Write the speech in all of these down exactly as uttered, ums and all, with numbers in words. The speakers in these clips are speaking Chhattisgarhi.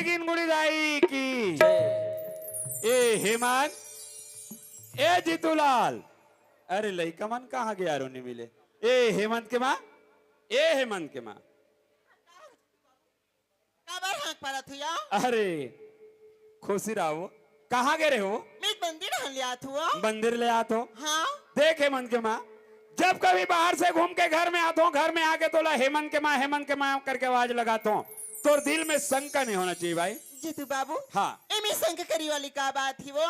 गिनगुड़ी दाई की। ए हेमंत, ए जीतूलाल, अरे लइका मन कहाँ गे यारो, नी मिले। ए हेमंत के माँ, ए हेमंत के माँ। काबर हाँक पारत हो या? अरे खुशी राव, कहाँ गे रहे हो? मैं मंदिर हन ले आत हो। मंदिर ले आत हो? हाँ। देख हेमंत के माँ, जब कभी बाहर से घूम के घर में आत हो, घर में आके तोला हेमंत के माँ, हेमंत के माँ करके आवाज लगात हो, तोर दिल में शंका नहीं होना चाहिए भाई। जीतू बाबू। हाँ। एमे शंका करी वाली का बात ही वो?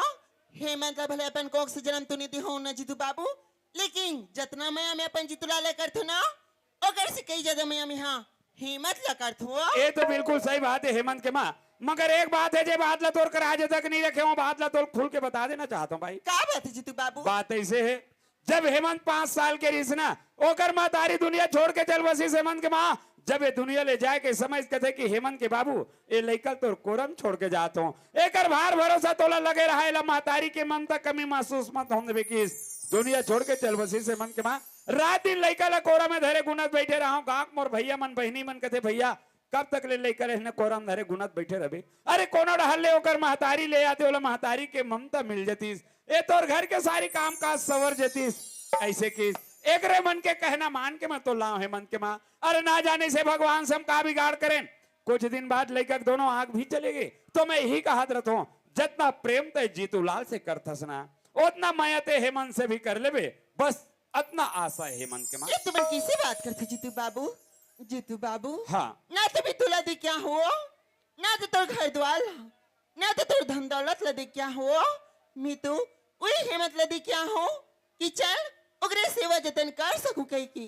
हेमंत ला भले अपन कोख से जन्म तो नहीं दे हो ना जीतू बाबू, लेकिन जतना मया मैं अपन जीतूलाल ले करथो ना, ओकर से कई ज्यादा मया मैं हाँ हेमंत ला करथो। ये तो बिल्कुल सही बात है हेमंत के माँ, मगर एक बात है, जे बात ला तोर करा आज तक नहीं रखे हो, बात ला तोर खुल के बता देना चाहता हूँ भाई। का बात है जीतू बाबू? बात ऐसे है, जब हेमंत पाँच साल के रहिस ना, ओकर महतारी दुनिया छोड़ के चल बसिस हेमंत के माँ। जब ये दुनिया ले जाए के समय कथे कि हेमंत के बाबू, ये लइका तोर कोरम छोड़ के जात हो, एकर भार भरोसा तोला लगे रहा, एला महतारी के ममता कमी महसूस मत होन देबे किस। दुनिया छोड़ के चल बसिस हेमंत के माँ। रात दिन लइका ला कोरा में धरे गुनत बैठे रहा। गाँव के मोर भैया मन बहिनी मन कथे, भैया कब तक ले लइका ला एहने कोरा में धरे गुनत बैठे रहबे? अरे कोनो डहर ले ओकर महतारी ले आते, ओला महतारी के ममता मिल जतिस। ए तोर घर के सारी काम काज सवर जतिस। ऐसे कि एकरे मन के कहना मान के मैं तो लाव हेमंत के माँ। अरे ना जाने से भगवान से हम का बिगाड़ करेन। कुछ दिन बाद लइका के दोनों आँख भी चले गे। तो मैं यही कहत रहत हूँ, जतना प्रेम तय जीतूलाल से करथस ना, ओतना मया ते हेमंत से भी कर लेबे। बस अतना आशा है हेमंत के माँ। ये तुमन कैसे बात करथे जीतू बाबू? जीतू बाबू, हाँ। ना तो मैं तोला देख्या हो, ना तो तोर घर द्वार ला, ना तो तोर धन दौलत ला देख्या हो। मैं तो उही हेमंत ला देख्या हो कि चल ओकरे सेवा जतन कर सकूं कहिके।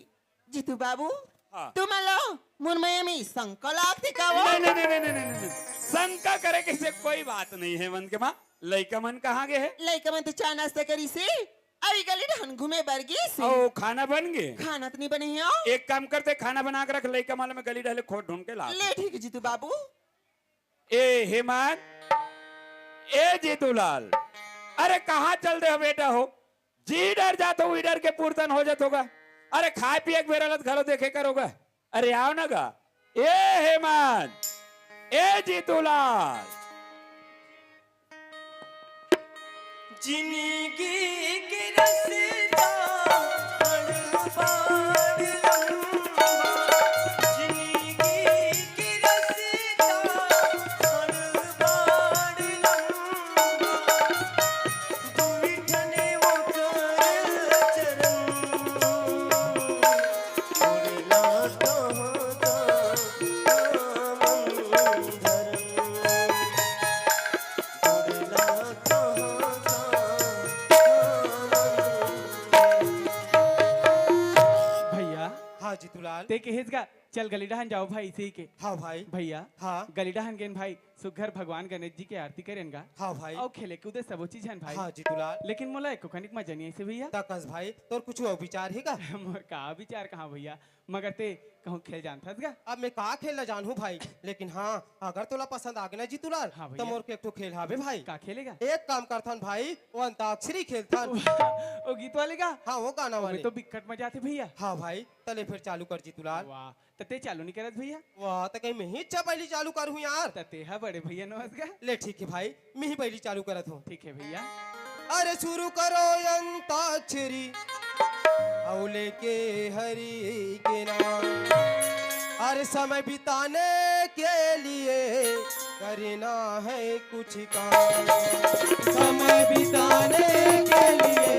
जीतू बाबू, हाँ। तुमन ला मोर मया में शंका लागथे का वो? नहीं, नहीं, नहीं, नहीं, नहीं, नहीं, नहीं। शंका करे के से कोई बात नहीं है हेमंत के माँ। लइका मन कहाँ गे हे? लइका मन तो चाय नाश्ता करिस हे, अभी गली डहन घूमे बर गिस हे। ओ, खाना बन गे? खाना तो नहीं बने हे। एक काम करते, खाना बना के रख, लइका मन ला मैं गली डहले खोज ढूंढ के ला। ले ठीक है जीतू बाबू। ए हेमंत, ए जीतूलाल, अरे कहाँ चल दे हो बेटा हो? जी डर जात हो, ई डर के पुरतन हो जात होगा। अरे खाए पिए के बेरा लत घलो देखे करोगा। अरे आओ ना गा। ए हेमंत, ए जीतूलाल। जिंदगी के रस्ता बड़, बड़ लंबा, जिंदगी के रस्ता बड़, बड़ लंबा। भैया, हाँ जीतूलाल। ते कहेस गा, चल गली डहन जाओ भाई, इसी के। हाँ भाई। भैया, हाँ। गली डहन गेन भाई, सुघर भगवान गणेश जी के आरती करेन गा। हाँ भाई। अउ खेले कूदे सबो चीज हन भाई। हाँ जीतूलाल। लेकिन मोला एको कनिक मजा नहीं आइसे भैया। त कस भाई, तोर कुछ अउ विचार हे का? मोर का विचार कहाँ भैया, मगर ते कहूँ खेल जानथस गा? अब मैं का खेल ला जानहूँ भाई, लेकिन हाँ, अगर तोला पसंद आ गे ना जीतूलाल, हाँ त भैया। मोर के एक ठो खेल हावे भाई। का खेलेगा? एक काम करथन भाई, वो अंताक्षरी खेलथन। ओ गीत वाले का? हाँ, वो गाना ओमे वाले। तो बिकट मजा आथे भैया। हाँ भाई, तले फिर चालू कर जीतूलाल। वाह, त ते चालू नहीं करत भैया? वाह, त कहीं मैं ही चा पहली चालू करूँ यार। त ते हा बड़े भैया नोहस गा। ले ठीक है भाई, मैं ही पहली चालू करत हूँ। ठीक है भैया। अरे शुरू करो अंताक्षरी, अउ लेके हरि के नाम। अरे समय बिताने के लिए करना है कुछ काम। समय बिताने के लिए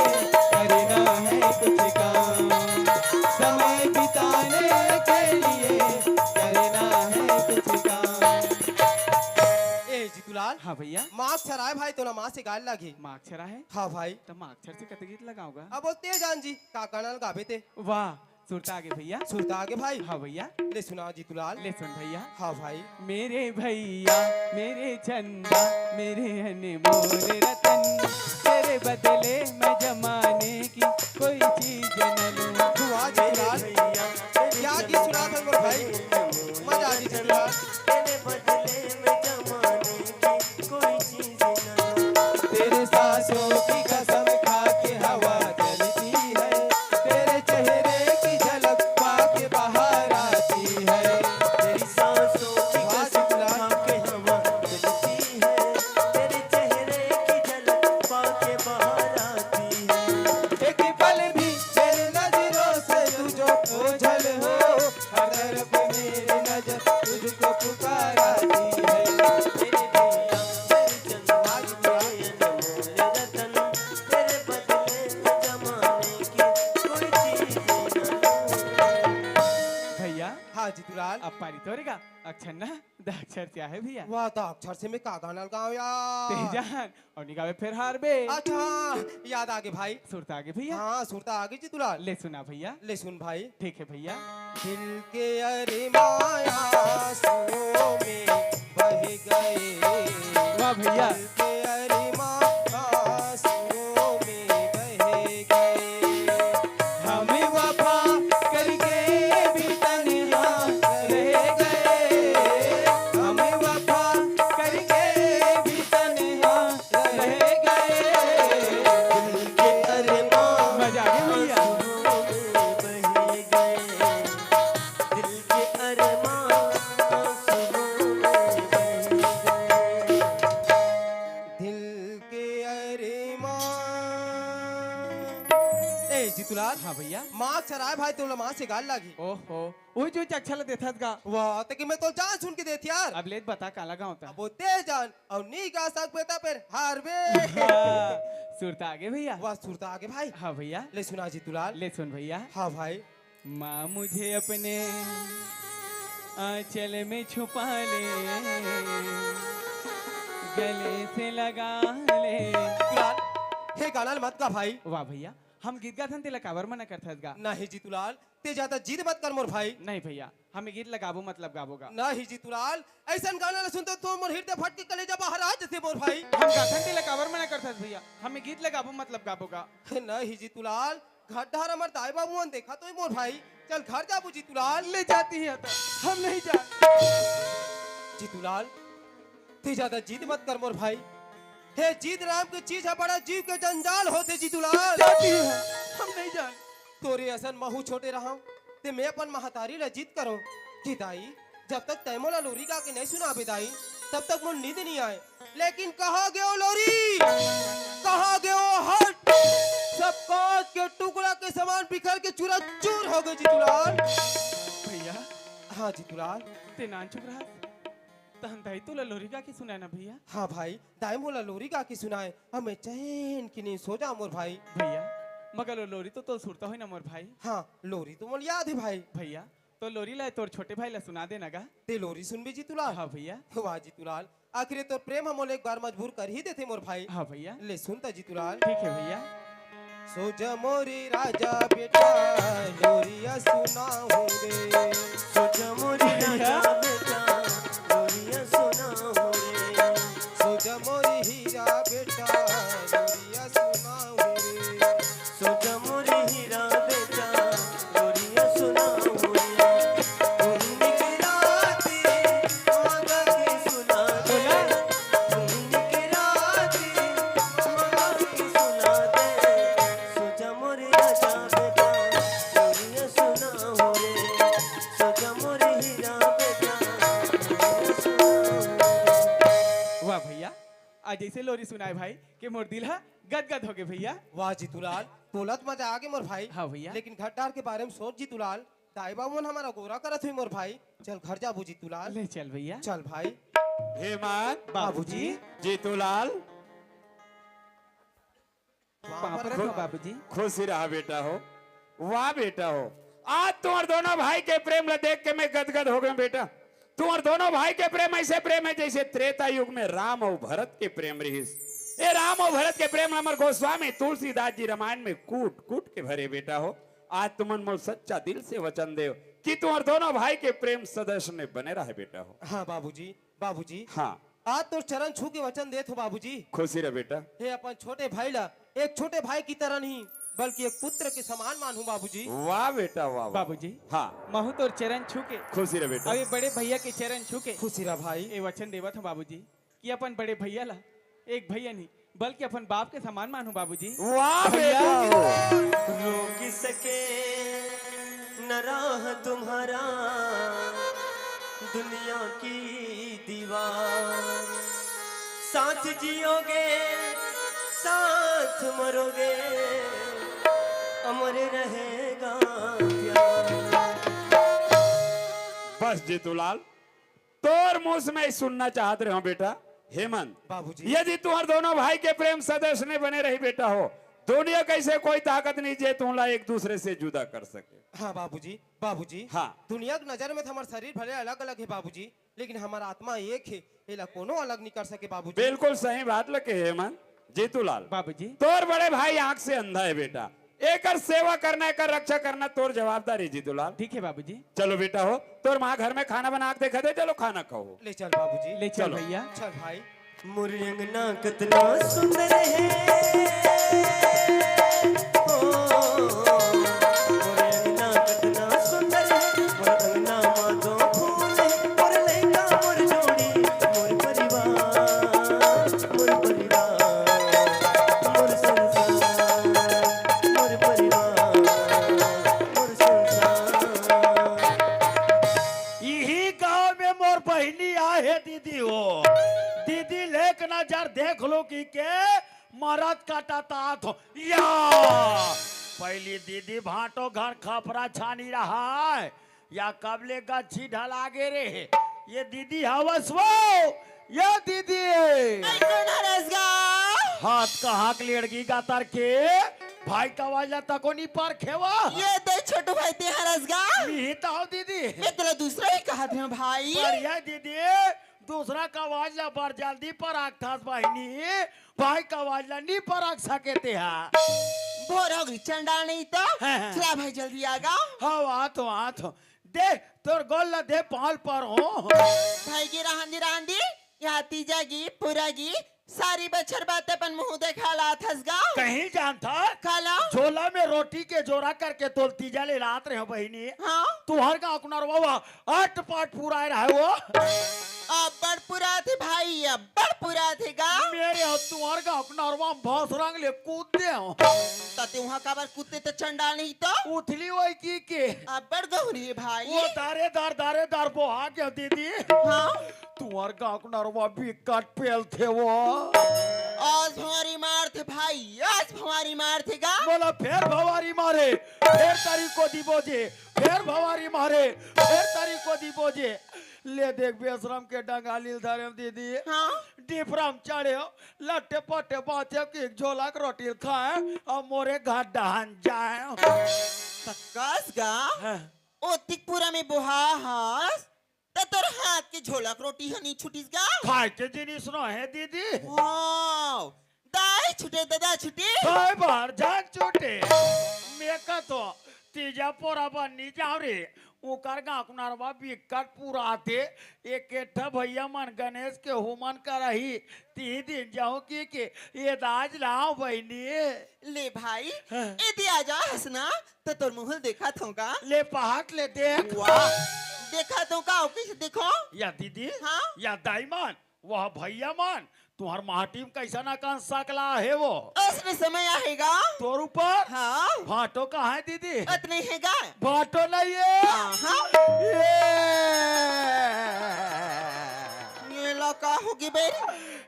करना है कुछ काम। समय बिताने के लिए करना है कुछ काम। ए जीतूलाल। हाँ भैया। मास्क छराए भाई, तोला मास्क से गाल लागी। मास्क छरा है? हाँ भाई। त मास्क छर से कते गीत लगाओगा? अब वो ते जान जी, का गाना लगाबे ते? वाह, सुरता आगे भैया। सुरता आगे भाई। हाँ भैया। ले सुना जीतूलाल। ले सुन भैया। हाँ भाई। मेरे भैया, मेरे चंदा, मेरे अनमोल रतन, तेरे बदले मैं जमाने की कोई चीज न लूं। वाह जीतूलाल। क्या गीत सुना था मोर भाई, मजा आ गई जीतूलाल। तेरे बदले में जमाने की कोई चीज ना। तेरे सांसों की कसम खा के हवा चलती है, तेरे चेहरे की झलक पा के बाहर आती है। तेरी सांसों की वाह कसम जीतूलाल। खा के हवा अब पारी तोरे गा, अक्षर ना, द अक्षर से आहे भैया। वाह, द अक्षर से मैं का गाना गाऊं यार? ते जान, अउ नी गावे फेर हारबे। अच्छा, याद आगे भाई। सुरता आगे भैया। हाँ, सुरता आगे जी दुलाल। ले सुना भैया। ले सुन भाई। ठीक है भैया। दिल के अरमां आंसुओं में बह गए। वाह भैया। दिल के अरमां आंसुओं में बह गए। हम वफा करके भी तन्हा रह गए। हम वफा करके भी तन्हा रह गए। दिल के अरमां मजा आ गया भैया। आंसुओं में बह गए। दिल के अरमां आंसुओं में बह गए। दिल के अरमां। ए, जीतूलाल। हाँ भैया। माँ चराए भाई, तोला माँ से गाल लागी। ओहो, वो जो चक्षला देथस गा। वाह, ते कि मैं तो जान सुन के देत यार। अब ले बता काला गाँव ता। अब वो ते जान, अउ नी गा सकबे ता फेर हारबे। हाँ, सुरता आगे भैया। वाह, सुरता आगे भाई। हाँ भैया। ले सुना जीतूलाल। ले सुन भैया। हाँ भाई। माँ मुझे अपने आंचल में छुपा ले, गले से लगा ले। जीतूलाल, हे गाना ल मत गा भाई। वाह भैया, हम गीत गाथन तेला काबर मना करथस गा? नहीं जीतूलाल, ते ज्यादा जिद मत कर मोर भाई। नहीं भैया, हमें गीत ल गाबो मतलब गाबो गा। नहीं जीतूलाल, अइसन गाना ल सुनते तो मोर हृदय फट के कलेजा बाहर आ जथे मोर भाई। हम गाथन तेला काबर मना करथस भैया, हमें गीत ल गाबो मतलब गाबो गा। नहीं जीतूलाल, घर डहर हमर दाई बाबू मन देखत होही मोर भाई। चल घर जाबो जीतूलाल। ले जाती है तो हम नहीं जा। जीतूलाल, ते ज्यादा जिद मत कर मोर भाई। हे जिद नाम के चीज ह बड़ा जीव के जंजाल होथे जीतूलाल। जाती है, हम नहीं जान। तोरे असन महू छोटे रहंव, ते मैं अपन महतारी ला जिद करंव कि दाई, जब तक तैं मोला लोरी गा के नहीं सुनाबे दाई, तब तक मोर नींद नहीं आए। लेकिन कहाँ गयो लोरी? कहाँ गयो हट? सब कांच के टुकड़ा के समान बिखर के चूरा चूर हो गए जीतूलाल। भैया। हाँ जीतूलाल। ते नानचुक रहस, तहन दाई तोला लोरी गा के सुनाए ना भैया? हाँ भाई, दाई मोला लोरी गा के सुनाए, अब मैं चैन की नींद सो जांव मोर भाई। भैया, मगर वो लोरी तो तोला सुरता होही ना मोर भाई? हाँ, लोरी तो मोला याद हे भाई। भैया, तो लोरी ला तोर छोटे भाई ला सुना देना गा। ते लोरी सुनबे जीतूलाल? हाँ भैया। वाह जीतूलाल, आखिर तोर प्रेम ह मोला एक बार मजबूर कर ही देथे मोर भाई। हाँ भैया। ले सुन त जीतूलाल। ठीक है भैया। सो जा मोरे राजा बेटा, लोरिया सुनाहूँ रे। सो जा मोरे राजा बेटा, लोरिया सुनाहूँ रे। सो जा मोरे हीरा बेटा, लोरिया सुनाहूँ रे। सो जा मोरे हीरा बेटा, लोरिया सुनाहूँ रे। उन्हीं के राते मांगा के सुना दे। बोला। उन्हीं के राते मांगा के सुना दे। सो जा मोरे राजा बेटा, लोरिया सुनाहूँ रे। सो जा मोरे हीरा बेटा, लोरिया सुनाहूँ रे। वाह भैया, आज ऐसे लोरी सुनाए भाई कि मोर दिल हा गदगद होगे भैया। वाह जीतूलाल, तोला त मजा आगे मोर भाई। हाँ भैया। लेकिन घर डार के बारे में सोच जीतूलाल, दाई बाबू मन हमर अगोरा करत होही मोर भाई। चल घर जाबो जीतूलाल। ले चल भैया। चल भाई। हेमंत। बाबूजी। जीतूलाल। पाँव परत हो बाबूजी। खुशी रहा बेटा हो। वाह बेटा हो, आज तुम्हर दोनों भाई के प्रेम ला देख के मैं गदगद हो गया बेटा। तुम्हर दोनों भाई के प्रेम ऐसे प्रेम है जैसे त्रेता युग में राम अउ भरत के प्रेम रिहिस। ए राम अउ भरत के प्रेम ला हमर गोस्वामी तुलसीदास जी रामायण में कूट कूट के भरे बेटा हो। आज तुमन मोर सच्चा दिल से वचन देव कि तुम्हर दोनों भाई के प्रेम सदैव ने बने रहे बेटा हो। हाँ बाबूजी, बाबूजी। हाँ। आज तोर चरण छू के वचन देत हो बाबूजी। खुशी रह बेटा। हे अपन छोटे भाई ला एक छोटे भाई की तरह नहीं, बल्कि एक पुत्र के समान मानहूँ बाबूजी। वाह बेटा, वाह, वाह। बाबूजी। हाँ। महू तोर चरण छू के खुशी रह बेटा। अउ ये बड़े भैया के चरण छू के खुशी रह भाई। ये वचन देवत हूँ बाबूजी कि अपन बड़े भैया ला एक भैया नहीं, बल्कि अपन बाप के समान मानहूँ बाबूजी। वाह भैया। बेटा। रोक सके न राह तुम्हारा दुनिया की दीवार। साथ जियोगे, साथ मरोगे, अमर रहेगा प्यार। बस जीतूलाल, तोर मुंह से मैं सुनना चाहत रहे हूँ बेटा हेमंत। बाबूजी। यदि तुम्हर दोनों भाई के प्रेम सदैव ने बने रही बेटा हो, दुनिया कइसे कोई ताकत नहीं जे तुमला एक दूसरे से जुदा कर सके। हाँ बाबूजी, बाबूजी। हाँ। दुनिया के नजर में तो हमार शरीर भले अलग-अलग हे बाबूजी, लेकिन हमार आत्मा एक हे, एला कोनो अलग नहीं कर सके बाबूजी। बिल्कुल सही बात ल कहे मन जीतूलाल। बाबूजी। तोर बड़े भाई आंख से अंधा हे बेटा, एकर सेवा करना, एकर रक्षा करना तोर जवाबदारी जीतूलाल। ठीक हे बाबूजी। चलो बेटा हो, तोर माँ घर में खाना बना के देखा दे, चलो खाना खाओ। ले चल बाबूजी। ले चल चलो। भैया। चल भाई। मोर अंगना कतना सुंदर हे। ओ, मोर अंगना कतना सुंदर हे। मोर अंगना मा दो फूल हे। मोर लइका मोर जोड़ी, मोर परिवार, मोर परिवार, मोर संसार, मोर परिवार, मोर संसार। इही गांव में मोर बहिनी आहे दीदी हो। दीदी ल एक नजर देख लो कि के मरत काटत आत हो। या! पहिली दीदी भांटो घर खपरा छानी रहय, या कब ले गच्छी ढला गे रे। ये दीदी हवस वो, ये दीदी। ऐ कोन हरस गा? हाथ कहाँ के लेड़गी गा तर के? भाई का आवाज ला तको नी परखेवा। ये दे छोटू भाई ते हरस गा? मिही ताव दीदी। मैं तेला दूसरा ही कहत हूँ भाई। बढ़िया दीदी, दूसरा का आवाज ला बर जल्दी परखथस बहिनी, भाई का आवाज ला नी परख सके तेहा। भोर हो गई चंडाल नहीं तो। हाँ, हाँ। चला भाई जल्दी आ गा। हाँ, आत हो, आत हो। दे, तोर गोड़ ला दे, पाँव ल परहूँ। भाई गे रहन दे, रहन दे। या तीजा गी, पुरा गी, सारी बछर बाद अपन मुंह देखा लाथस गा। कहीं जानथस? काला? झोला में रोटी के जोरा करके तोल तीजा ले लात रहे हो बहिनी। हाँ? तुहर गाँव के नरवा अट पट पुराय रहे वो। अब्बड़ पुराथे भाई, अब्बड़ पुराथे गा। मेरे हो तुहर गाँव के नरवा में भौसरंग ले कूद दे हो। त ते उहाँ काबर कूदते त चंडाल नहीं तो? उथली वही की के। अब्बड़ गहरी हे भाई। वो दारे दार, दारे दार बोहा गया दीदी। हाँ? तुहर गाँव के नरवा बिकट पेलथे वो। आज भवारी मारथे भाई, आज भवारी मारथे गा। बोला फेर भवारी मारे, फेर तारी को दिबो जे, फेर भवारी मारे, फेर तारी को दिबो जे। ले देख बेसरम के डंगाली ल धरे दीदी। हाँ? डिफरम चढ़े हो, लट्टे पट्टे बाँचे कि एक झोला के रोटी ल खाए, अउ मोरे घर डहन जाए। त कस गा? हाँ। ओतिक पूरा में बोहा हस, त तोर हाथ के झोला के रोटी ह नी छुटिस गा? खाए के जिनिस नो हे दीदी। वाओ, दाई छुटे, ददा छुटे। कई बार जान छुटे। मैं का तो तीजा पोरा बन्नी जाव रे। ओकर गाँव के नरवा बिकट पुराथे। एक एठा भैया मन गणेश के होमन करही। ती दिन जाऊँ कि के ये दाज लाओ बहिनी। ले भाई, हाँ। ए दे आ जा हसना, त तोर मुँह ल देखत हूँ का? ले पहाट ले देख। वाह, देखत हूँ का? ओ कइसे देखो? या दीदी, हाँ? या दाई मन, वह भैया मन, तुहर माटी में कइसन अकन सकला हे वो? असने समय आहे गा। तोर ऊपर? हाँ। भाटो कहाँ हे दीदी? अतने हे गा। भाटो नहीं हे। हाँ, हाँ। ये। ये ला का होगे बे?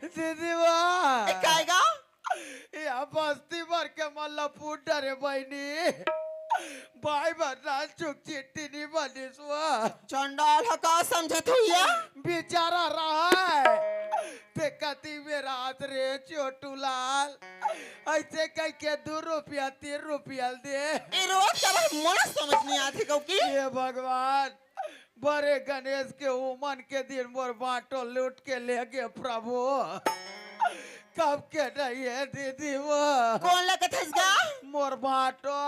दीदी वाह। ए, काय गा? या बस्ती भर के मन ल फूट डरे बहिनी। भाई बहन चुक चिट्ठी नी बनिस वा। चंडाल ह का समझत होइया? बेचारा रहय। ते कति बेर आत रे छोटू लाल। अइसे कहिके दू रुपया, तीन रुपया दे। ए रोज का भाई मोला समझ नहीं आथे कहो कि? हे भगवान, बड़े गणेश के उमन के दिन मोर बाटो लूट के ले गे प्रभु। कब के नहीं हे दीदी वो। कोन ला कथस गा? मोर बाटो।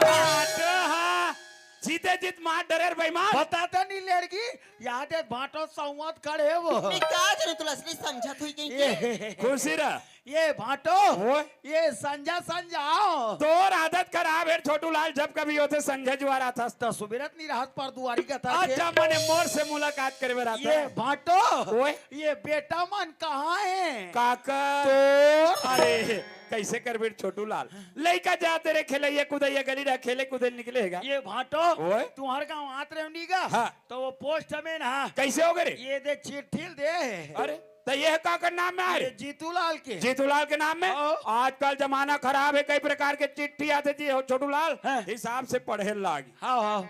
बाटो हा। जीते जीत मार डरे रे बेईमान। बता तो नहीं लेड़गी, याद हे बाटो सौवत खड़े वो। मैं का जानूं तुला असली समझत होही कहीं के। ए, खुशी रह। ये भांटो, ओए। ये संझा संझा आओ। तोर आदत खराब हे छोटू लाल, जब कभी होथे संझा जुआर आथस। त सुबेरत नहीं रहत पर दुआरी का था अच्छा, के। मने मोर से मुलाकात करे बर आथे। ये भांटो, ओए। ये बेटा मन कहाँ हे? काकर। तोर। अरे, कइसे करबे छोटू लाल? लइका जाते रे खेलइया कुदइया गली रहा खेले कूदे निकले हे गा। ये भांटो, ओए। तुहर गाँव आत रहे नी गा? हाँ। त वो पोस्टमैन हा। कइसे होगे रे? ये दे चिट्ठी ल दे। अरे, त ये काकर नाम में आय रे? ये जीतूलाल के। जीतूलाल के नाम में? हाँ। आजकल जमाना खराब हे, कई प्रकार के चिट्ठी आथे जी, हो छोटू लाल, हाँ। हिसाब से पढ़े लागी। हाँ, हाँ।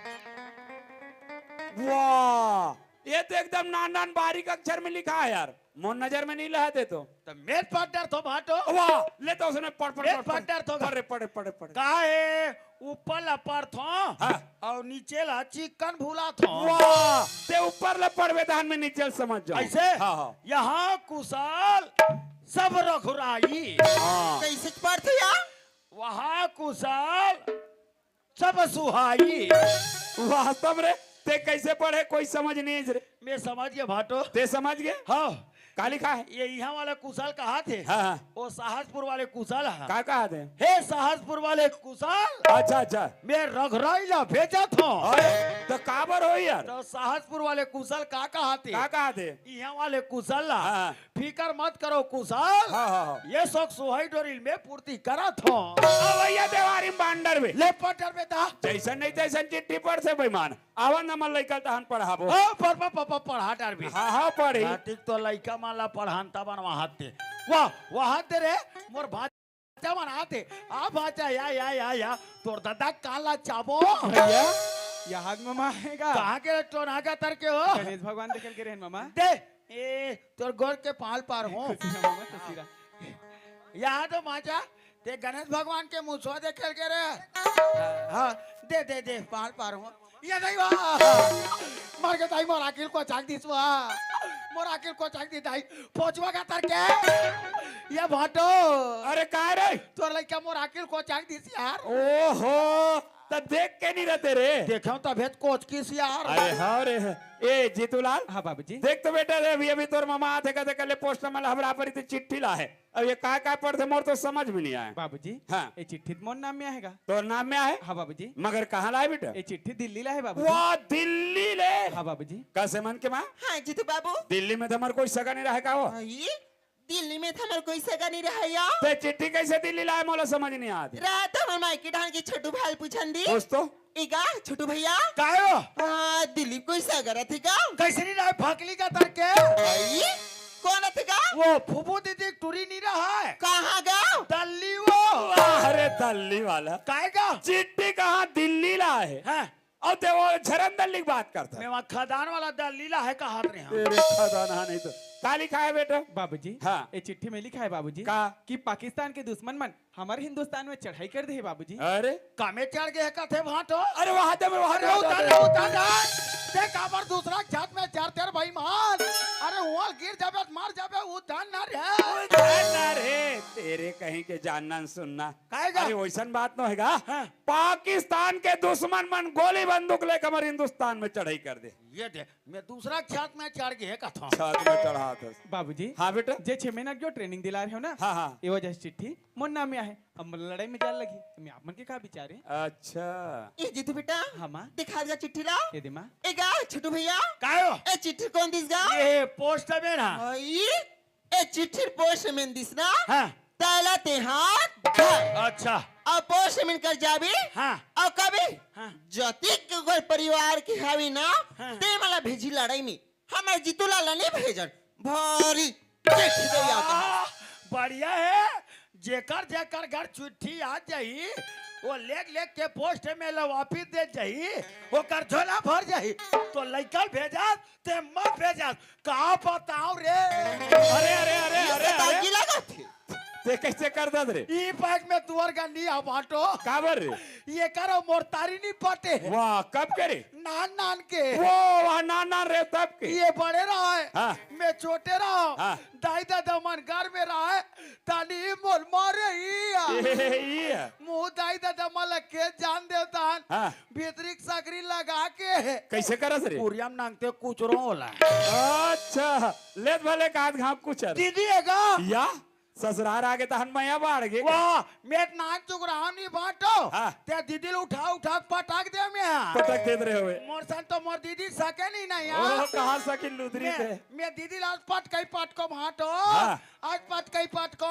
वाह, ये तो एकदम नान नान बारीक अक्षर में लिखा है यार, मोर नजर में नहीं लहत हे तो। त मैं पढ़ डरथों भाटो। वाह, ले तो उसने पढ़, पढ़, मैं पढ़, पढ़ पढ़। डरथों। पढ़ रे, पढ़ रे, पढ़ रे, पढ़ रे। का हे, ऊपर ला पढ़थों हाँ। अउ नीचे ला चिक्कन भुलाथों। वाह, ते ऊपर ला पढ़बे तहन में नीचे ला समझ जाहूं। अइसे? हाँ, हाँ। यहाँ कुशल सब रघुराई। हाँ। कइसे पढ़थे यार? वहाँ कुशल सब सुहाई। वास्तव रे, ते कइसे पढ़े, कोई समझ नहीं आइस रे। मैं समझ गेंव भाटो। ते समझ गे? हाँ। का लिखा है? ये इहाँ वाला कुशल कहाथे। हाँ, हाँ। वो सहसपुर वाले कुशल हे। का कहाथे? हे सहसपुर वाले कुशल। अच्छा, अच्छा। मैं रघुराई ला भेजथों। अरे, त काबर होही यार? त सहसपुर वाले कुशल का कहाथे? का कहाथे? इहाँ वाले कुशल ला। हाँ। फिकर मत करो कुशल। हाँ, हाँ, हाँ। ये सब सुहाई डोरी ल मैं पूर्ति करथों। अवइया देवारी म बांडर बे। ले पढ़ डरबे त। जइसन नहीं तइसन चिट्ठी पढ़थे बेईमान। आवा न मन लइका ल तहन पढ़ाबो। ओ, पढ़, पढ़, पढ़, पढ़, पढ़ा डरबे। हाँ, हाँ, पढ़ी। रातिक तो लइका मन ला पढ़ान त बनवा हते। वाह, वाह हते रे, मोर भांचा मन आथे। आ भांचा, या, या, या, या। तोर ददा काला चाबो। भइया, यहाँ के ममा हे का? कहाँ के टोना का तर के हो? गणेश भगवान देखे ल गे रहेन ममा। दे, ए, तोर गोड़ के पाल पार हो। खुशी रह ममा, खुशी रह। यहाँ तो भांचा, ते गणेश भगवान के मुछवा देखे ल गे रहे। हाँ, दे, दे, दे, पाल पार हो। ये नहीं बा। मर गे दाई, मोर अकिल कोचाक दिस बा। मोर अकिल कोचाक दिस दाई। पोछवा का तर के। ये भाटो। अरे काय रे? तोर लइका मोर अकिल कोचाक दिस यार। ओहो, त देख के नहीं रहते रे। देखेंव तभे त कोचकिस यार। अरे हाँ रे। ए जीतूलाल। हाँ बाबूजी। देख तो बेटा रे, अभी, अभी तोर ममा आथे कथे कल पोस्ट में हबरा परी ते चिट्ठी ला हे। अब ये काय काय पढ़थे मोर तो समझ में नहीं आय। बाबूजी, हाँ। ये चिट्ठी त मोर नाम में आहे गा। तोर नाम में आहे? हाँ बाबूजी। मगर कहाँ ला हे बेटा? ये चिट्ठी दिल्ली ला हे बाबूजी। वाह, दिल्ली ले। हाँ बाबूजी। कइसे मन के माँ? हाँ जीतू बाबू। दिल्ली में त हमर कोई सगा नहीं रहे का वो? अई, दिल्ली में त हमर कोई सगा नहीं रहे या। ते चिट्ठी कइसे दिल्ली ला हे मोला समझ नहीं आत। रात हमर मायके डहर के छोटू भाई ल पूछन दिस। पूछ तो। ए गा, छोटू भइया। काय हो? हाँ, दिल्ली म कोई सगा रथे का? कइसे नहीं रहे, भकली का तर के? अई, कोन रथे का? वो फूफू दीदी के टूरी नहीं रहे। कहाँ गा? दल्ली वो। वाह रे दल्ली वाला। काय गा? चिट्ठी कहाँ दिल्ली ला हे? हाँ। अउ ते वो झरन दल्ली के बात करत हे। मैं वहाँ खदान वाला दल्ली ला हे कहात रहेंव। तेरे खदान हा नहीं तो। का लिखा है बेटा? बाबूजी, हाँ। ये चिट्ठी में लिखा है बाबूजी का? कि पाकिस्तान के दुश्मन मन हमर हिंदुस्तान में चढ़ाई कर दे हे बाबूजी। अरे? कामे चढ़ गे हे कथे भाटो। अरे वहाँ दे, वहाँ अरे दे, उतार, वहाँ दे। उतार, उतार। ते काबर दूसरा के छत में चढ़ते रे बेईमान। अरे वहाँ गिर जाबे त मर जाबे, उतार ना रे। उतार ना रे। तेरे कहीं के जानना सुनना। काय गा? अरे वइसन बात नोहे गा। हाँ। पाकिस्तान के दुश्मन मन गोली बंदूक लेके हमर हिंदुस्तान में चढ़ाई कर दे। ये दे, मैं दूसरा के छत में चढ़ गे कथों। छत में चढ़ात हस। बाबूजी, हाँ बेटा। जे छह महीना के जो training दिला रहे हो ना, हाँ, हाँ। ये वजह से चिट्ठी मोर नाम में आहे। अब मोला लड़ाई में जाए लगही, तो मैं आप मन के का विचार हे? अच्छा। ए जीतू बेटा, हाँ माँ। दिखा दे गा चिट्ठी ला। ये दे माँ। ए गा छोटू भइया। काय हो? ए चिट्ठी कोन दिस गा? ये postman हा। अई, ए चिट्ठी ल postman दिस ना, हाँ। तैला ते हाथ धर। अच्छा। अउ postman कर जाबे, हाँ। अउ कबे, हाँ। जतिक के ओकर परिवार के हावे ना, हाँ। ते मन ला भेजही लड़ाई में, हमर जीतू लाल ला नहीं भेजन। भारी चिट्ठी दे आता। आह, बढ़िया हे, जेकर जेकर घर चिट्ठी आ जाही, वो लेख लेख के postman ला वापिस दे जाही, ओकर झोला भर जाही, तो लइका ल भेजत ते मत भेजस, का बताओं रे। अरे, अरे, अरे, ये अरे, तो अरे। दागी लागत हे। ते कइसे कर दत रे? ई bag में तुअर गंडी आ बाटो। काबर रे? ये करो मोर तारी नहीं पटे। वाह, कब के रे? नान नान के। वो, वाह, नान नान रे तब के। ये बड़े रहे। हाँ। मैं छोटे रहों। हाँ। दाई ददा मन घर में रहे। तानी मोल मारे ही आ। ए, ई आ। मुँह दाई ददा मन ला के जान देवतान। हाँ। भीतरी के सकरी लगा के। कइसे करस रे? पुरिया म नांगते कुचरो होला। अच्छा, लेत भले का हाथ घाप कुचर। दीदी हे गा? या, ससुरार आगे तहन मया बाढ़ गे। वाह, मेट नाक चुगराव नहीं बाटो। हाँ। ते दीदी ल उठा उठा के पटक दे मैं। पटक देत रहे होवे। मोर सन तो मोर दीदी सके नहीं ना या। ओ, कहाँ सकी लुदरी मैं, ते? मैं दीदी ला आज पटकई पटको भाटो। हाँ। आज पटकई पटको,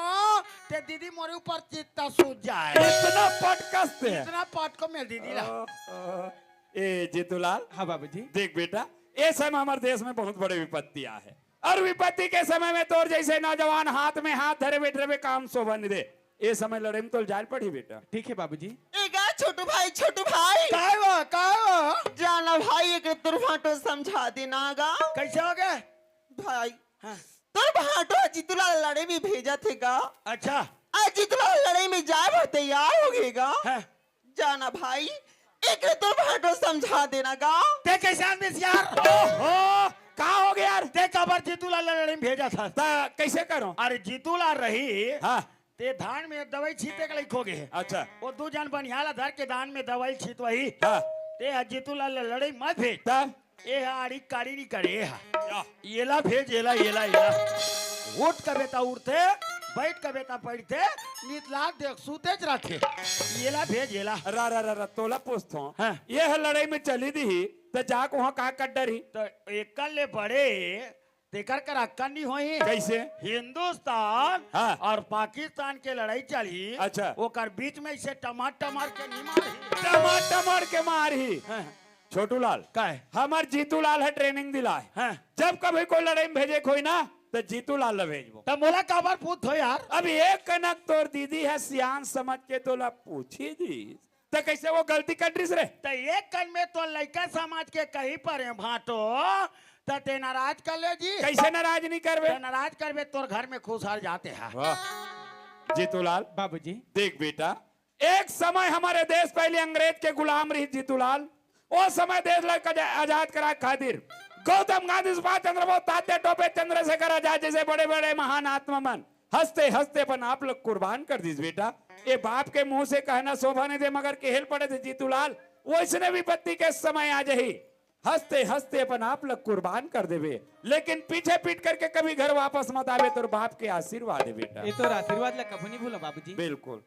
ते दीदी मोरे ऊपर चित्ता सूझ जाए। इतना पटकस ते? इतना पटको मैं दीदी ला। ओह, ओह। ए जीतूलाल। हाँ बाबूजी। देख बेटा, ए समय हमर देश में बहुत बड़े विपत्ति आ हे, अउ विपत्ति के समय में तोर जइसे नौजवान हाथ में हाथ धरे बइठ रहे, काम शोभा नहीं दे। ए समय लड़े में तोल जाए ल पड़ही बेटा। ठीक हे बाबूजी। ए गा छोटू भाई, छोटू भाई। काय वो, काय वो? जाना भाई, एक तोर भांटो समझा देना गा। कैसे हो गए? भाई, हाँ। तोर भांटो जीतू ला लड़ई में भेजा थे गा। अच्छा। आज जीतू ला लड़ई में जाए बर तैयार हो गए गा। हाँ। जाना भाई, एक तोर भांटो समझा देना गा। ते कैसे आदमी से यार? ओहो, का हो गया यार? ते काबर जीतू ला लड़ई में भेजा था? ता कैसे करो? अरे जीतू ला रही। हाँ। ते धान में दवाई छीते के लइक हो गए हे। अच्छा। वो दू जन बनिहाल धर के धान में दवाई छीतवाही। हाँ। ते ह जीतू ला लड़ई मत भेज। तब? ए ह आड़ी काड़ी नी करे, ए ह। या। येला भेज, येला, येला, येला। उठ कबे ता उठथे, बैठ कबे ता बैठथे, नित लाग देख, सूतेच रहथे। येला भेज, येला। रा, रा, रा, रा, तोला पूछथों। हाँ। ये ह लड़ई में चली दिही, त जाके वहाँ का कर डरही? त एकर ले बड़े तेकर कर अक्कल नी होही। कैसे? हिंदुस्तान हाँ। और पाकिस्तान के लड़ई चलही, अच्छा। ओकर बीच में इसे टमार टमार के नी मारही। टमार टमार के मारही। हाँ। छोटू लाल, काय? हमर जीतू लाल ह training दिलाय। हाँ। जब कभी कोई लड़ई में भेजे के होही ना, त जीतू लाल ल भेजबो। त मोला काबर पूछथो यार? अब एक कनक तोर दीदी ह सियान समझ के तोला पूछी दिस, त कैसे वो गलती कर दिस रे? त एक कन में तो लइका समझ के कही परे भांटो, त ते नाराज कर ले जी। कैसे नाराज नहीं करबे? त नाराज करबे, तोर घर में खुशहाल जाते हैं। वाह। जीतूलाल। बाबूजी। देख बेटा, एक समय हमारे देश पहले अंग्रेज के गुलाम रही जीतूलाल। ओ समय देश ला कजा-, आजाद कराए खातिर गौतम गांधी, सुभाष चंद्र बोस, तात्या टोपे, चंद्रशेखर आजाद जैसे बड़े-बड़े महान आत्मा मन हंसते हंसते अपन आप लोग कुर्बान कर दीस बेटा। ये बाप के मुंह से कहना शोभा नहीं दे, मगर केहेल पड़े थे जीतूलाल, वैसने विपत्ति के समय आ जाही, हंसते हंसते अपन आप लोग कुर्बान कर देबे, लेकिन पीछे पीट करके कभी घर वापस मत आबे। तोर बाप के आशीर्वाद है बेटा। ये तो आशीर्वाद ला कभू नहीं भूलो बाबूजी। बिल्कुल।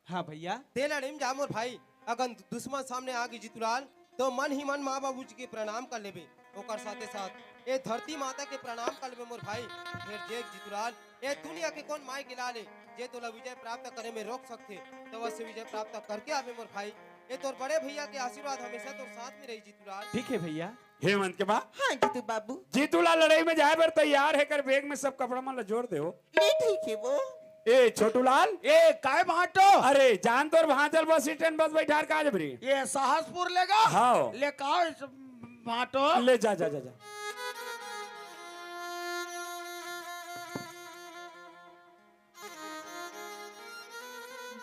हाँ भैया। ते लड़ई में जा मोर भाई, अगर दुश्मन सामने आ गई जीतूलाल, तो मन ही मन माँ बाबूजी के प्रणाम कर लेबे। ओकर साथे साथ ए धरती माता के प्रणाम कर लेबे मोर भाई। फिर देख जीतूलाल, ए दुनिया के कौन माय के लाल हे, जे तोला विजय प्राप्त करे में रोक सकथे, तो वैसे विजय प्राप्त करके आबे मोर भाई। ए तोर बड़े भैया के आशीर्वाद हमेशा तोर साथ में रही जीतूलाल। ठीक है भैया। हेमंत के माँ। हाँ जीतू बाबू। जीतूलाल लड़ई में जाए बर तैयार हे, कर bag में सब कपड़ा मन ला जोर दे हो। ले ठीक है वो। ए छोटूलाल। ए काय भांटो? अरे जान तोर भांचल बस stand बस बैठार का जबरी। ये सहसपुर लेगा? हाँ। ले का इस भांटो? ले जा, जा, जा, जा।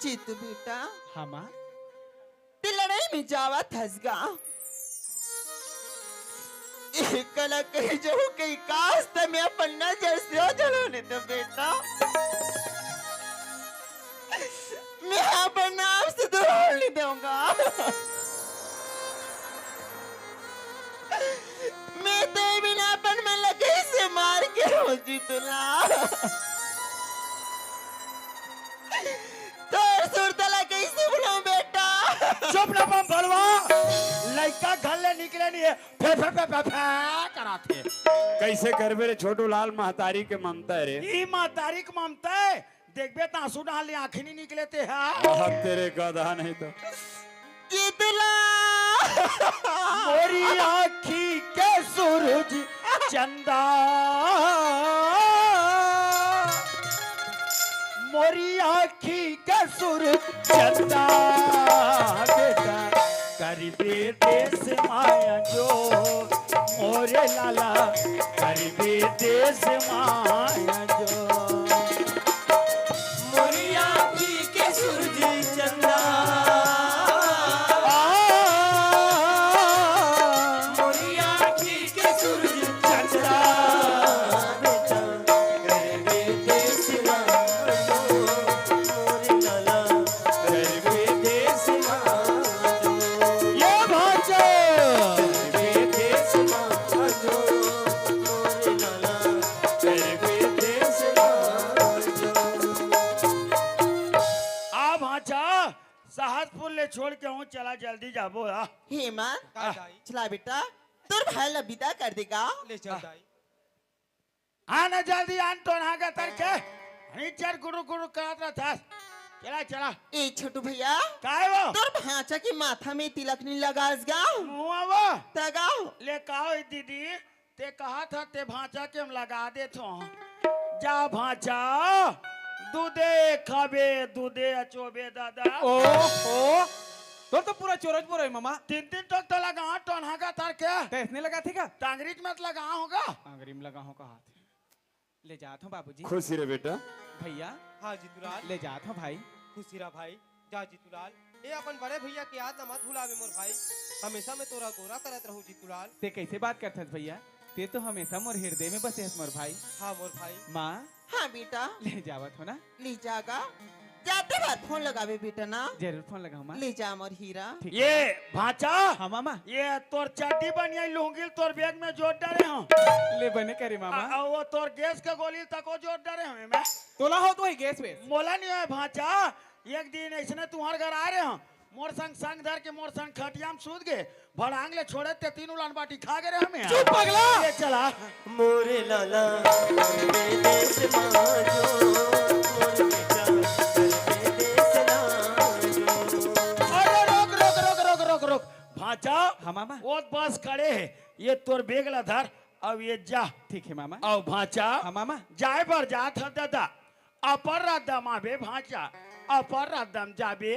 जीतू बेटा। हाँ माँ। ते लड़ई में जावत हस गा। ए कला कही जाहू कही काश त मैं अपन नजर से ओझल होने दो बेटा। मैं अपन नाम से दूर होने दूंगा। मैं तो बिना अपन मन ला कैसे मार के हो जीतूलाल। तोर सुरता ला कैसे भुलाऊं बेटा? चुप ना बम भलवा, लइका घर ले निकले नहीं है, फे फे फे फे फे कराथे। कैसे करबे रे छोटूलाल, महतारी के ममता है रे। ई महतारी के ममता है, देखबे त आंसू डाल ले आंखी नहीं निकले ते हा। बहुत तेरे गधा नहीं तो। जीतूलाल। मोरी आँखी के सूरज चंदा, मोरी आँखी के सूरज चंदा, बेटा कर दे देश माया जो, मोरे लाला कर दे देश माया जो। मोरी आँखी के सूरज चंदा। आ, मोरी आँखी के सूरज चंदा। बेटा, कर दे देश माँ जो, मोरे लाला, कर दे देश माँ जो। ये भांचा। कर दे देश माँ जो, मोरे लाला, कर दे देश माँ जो। आ भांचा, सहसपुर ले छोड़ के हूँ, चला जल्दी जाबो हा। हेमंत, का दाई? चला बेटा, तोर भाई ला विदा कर देगा। ले चल दाई। आना जल्दी, आन टोनहा गतर के। नहीं चल गुरु गुरु करत रहथस। चला, चला। ए छोटू भैया। काय वो? तोर भांचा के माथा में तिलक नहीं लगास गा। मुआ वो। तगाओ। ले काओ दीदी। ते कहा था ते भांचा के हम लगा देथो। जा भांचा, दूधे खाबे, दूधे अचोबे दादा। ओहो, तोर तो पूरा चोरच बोरो हे मामा। तीन तीन ठोक तो लगा टोनहा का तार के। ते इसने लगाथे का? टांगरी में लगा होगा। टांगरी में लगा होगा हाथ। ले जात हूँ बाबूजी। खुशी रह बेटा। भैया। हाँ जीतूलाल। ले जात हूँ भाई। खुशी रह भाई। जा जीतूलाल, ए अपन बड़े भैया के याद ला मत भुलावे मोर भाई। हमेशा मैं तोरा गोरा करत रहूं जीतूलाल। ते कैसे बात करथस भैया? ते तो हमेशा मोर हृदय में बसे हस मोर भाई। हाँ मोर भाई। माँ। हाँ बेटा। ले जावत हो ना? ले जागा। जाते बार फोन लगावे बेटा ना। जरूर फोन लगाऊं माँ। ले जा मोर हीरा। ठीक ये है। भांचा। हाँ मामा। ये तोर चड्डी बनिया लुंगी तोर बैग में जोर डारे हूँ। ले बने करे मामा। आ, आ, वो तोर गैस के गोली तको जोर डारे हूँ मैं। तोला हो तो है गैस वैस। मोला नहीं है भांचा। एक दिन ऐसने तुम्हार घर आ रहे हो, मोर संग संग धर के मोर संग खटिया में सूत गए, भड़ांग ले छोड़े ते तीन उलान बाटी खा गए रे हमें। चुप पगला। ये चला। मोरे लाला, परदेस मा जो, मोर बेटा, परदेस ना जो। अरे रोक, रोक, रोक, रोक, रोक, रोक। भांचा, हाँ, मामा। वो बस खड़े है, ये तोर बैग ला धर, अब ये जा। ठीक है, मामा। अब भांचा, हाँ, मामा। जाए बर जात ह दादा, अपर रद्दम आबे भांचा, अपर रद्दम जाबे,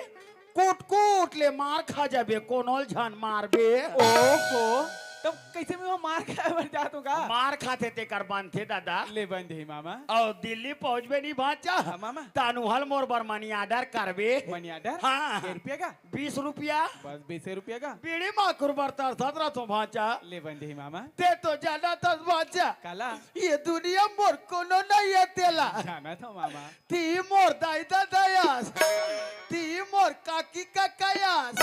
कूट कूट ले मार खा जाबे, कोनोल झन मारबे। ओहो, तब कैसे में वो मार खाए बर जात होगा? मार खाथे तेकर बनथे दादा। ले बन दे मामा। अउ दिल्ली पहुंचबे नहीं भांचा, हाँ, मामा। तानुहल मोर बर मनी ऑर्डर करबे। Money order? हाँ। के रुपया का? बीस रुपया। बस बीस रुपया का? बीड़ी माकुर बर तरसत रहतो भांचा। ले बन दे मामा। ते तो जाना तस भांचा। काला? ये दुनिया मोर कोनो नहीं है तेला। जाना था मामा। ती मोर दाई दादा यास, ती मोर काकी काका यास,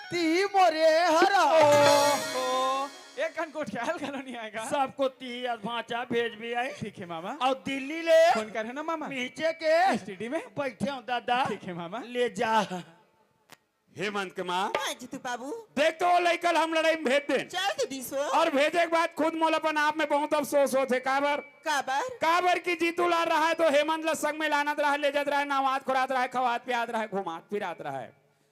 ती मोर ए हरा। ओहो, एक कन गोठियाल घलो नहीं आएगा। सबको ती यास भांचा भेजबे आई। ठीक है मामा। अउ दिल्ली ले फोन करे ना मामा। नीचे के एसटीडी में। बैठे हो दादा। ठीक है मामा। ले जा। हेमंत के माँ। हाँ जीतू बाबू। देख तो वो लइका ल हम लड़ाई में भेज देन। चल तो दीसो। अउ भेजे के बाद खुद मोला अपन आप में बहुत अफसोस होथे। काबर? काबर? काबर कि जीतू लाल रहा है तो हेमंत ला संग में लानत रहा, ले जात रहा, नहवात खोरात रहा, खवात पियात रहा, घुमात फिरात रहा।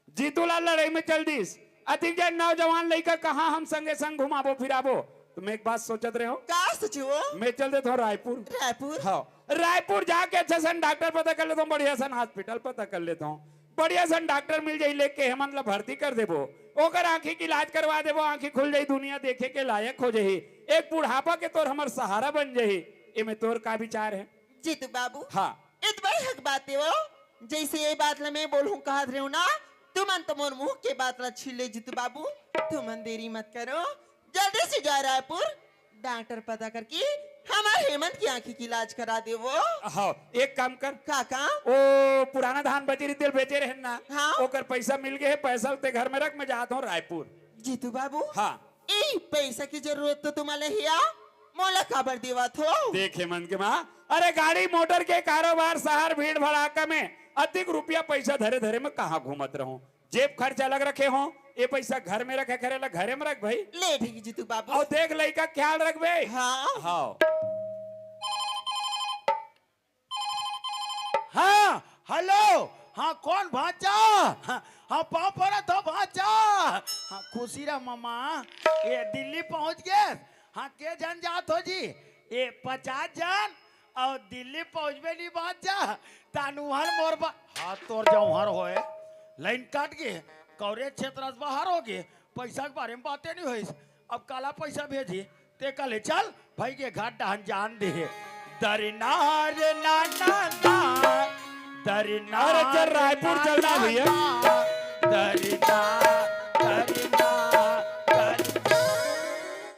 जीतू लाल लड़ाई में चल दीस। अतिक जन नौजवान लइका कहाँ हम संगे संग घुमाबो फिराबो? तो मैं एक बात सोचत रहे हूँ। का सोचे हो? मैं चल देता हूँ रायपुर। रायपुर? हाँ, रायपुर जाके अच्छा सन डॉक्टर पता कर लेता हूँ, बढ़िया सन हॉस्पिटल पता कर लेता हूँ। बढ़िया सन डॉक्टर मिल जाही, लेके हेमंत ला भर्ती कर देबो, ओकर आँखी के इलाज करवा देबो, आँखी खुल जाही, दुनिया देखे के लायक हो जाही, एक बुढ़ापा के तोर हमर सहारा बन जाही। एमे तोर का विचार है? जीतू बाबू, हाँ। ए तो बड़ हक बात हे वो, जैसे ये बात ला मैं बोलहूँ कहत रहे हो ना, तुमन तो मोर मुँह के बात ला छीन ले जीतू बाबू, तुमन देरी मत करो, जल्दी से जा रायपुर, डॉक्टर पता करके हमार हेमंत के आँखी के इलाज करा देवो। हाँ, एक काम कर। का काम? ओ पुराना धान बची रही, तेल बेचे रहे ना, हाँ। ओकर पैसा मिल गए, पैसा ते घर में रख, मैं जात हूँ रायपुर। जीतू बाबू, हाँ। ए पैसा की जरूरत तो तुम्हारे हिया, मोला काबर देवत हो? देख हेमंत के माँ, अरे गाड़ी मोटर के कारोबार, शहर भीड़ भड़ाका में अधिक रुपया पैसा धरे धरे में कहाँ घूमत रहूं? जेब खर्च अलग रखे हो, ये पैसा घर में रखे, घरे ला घरे में रख भाई। ले ठीक जीतू बाबू। अउ देख लइका ख्याल रखबे। हाँ। हाँ। हाँ, हेलो। हाँ, कौन भांचा? हाँ, हाँ, पाँव परत हो भांचा। हाँ, खुशी रह मामा। ये दिल्ली पहुंच गए। हाँ, के जन जात हो जी? ये पचास जन। अउ दिल्ली पहुंचबे नहीं बात जा, तानुहल मोर बा-, हाथ तोर जौहर होए, लाइन काट गे, कवरेज क्षेत्र से बाहर हो गे, पैसा के बारे में बातें नहीं होइस। अब काला पैसा भेजी, ते कले चल, भाई के घर डहन जान दे। दरिना रे ना ना ना, दरिना अरे चल रे रायपुर ना चल ना ना भैया। ना, दरिना, दरिना।